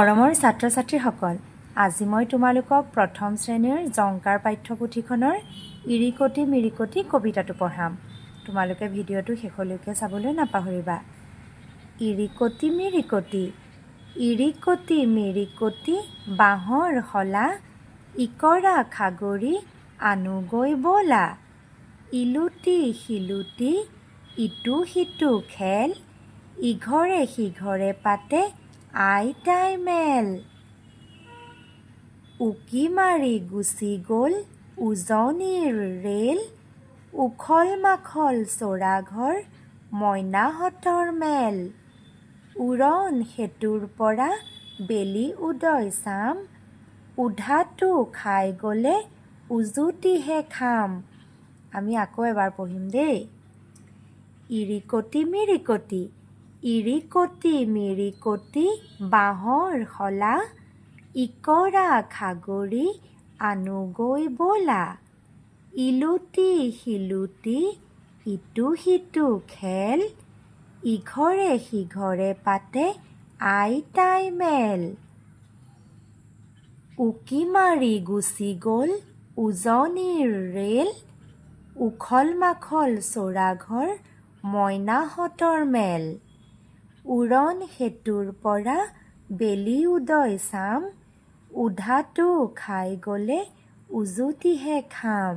মৰমৰ ছাত্ৰ ছাত্ৰীসকল, আজি মই তোমালোকক প্ৰথম শ্ৰেণীৰ জংকাৰ পাঠ্যপুথিখনৰ ইৰিকটি মিৰিকটি কবিতাটো পঢ়াম। তোমালোকে ভিডিঅ'টো শেষলৈকে চাবলৈ নাপাহৰিবা। ইৰিকটি মিৰিকটি, ইৰিকটি মিৰিকটি বাঁহৰ শলা, ইকৰা খাগৰি আনোগৈ ব'লা। ইলুটি শিলুটি ইটো সিটো খেল, ইঘৰে সিঘৰে পাতে আইতাই মেল। উকি মাৰি গুচি গ'ল উজনিৰ ৰেল, উখল মাখল চ'ৰাঘৰ মইনাহঁতৰ মেল। উৰণ সেতুৰ পৰা বেলি উদয় চাম, উধাতু খাই গ'লে উজুটিহে খাম। আমি আকৌ এবাৰ পঢ়িম দেই। ইৰিকটি মিৰিকটি, ইৰিকটি মিৰিকটি বাঁহৰ শলা, ইকৰা খাগৰি আনোগৈ ব'লা। ইলুটি শিলুটি ইটো সিটো খেল, ইঘৰে সিঘৰে পাতে আইতাই মেল। উকি মাৰি গুচি গ'ল উজনিৰ ৰেল, উখল মাখল চ'ৰাঘৰ মইনাহঁতৰ মেল। উৰণ সেতুৰ পৰা বেলি উদয় চাম, উধাতু খাই গ'লে উজুটিহে খাম।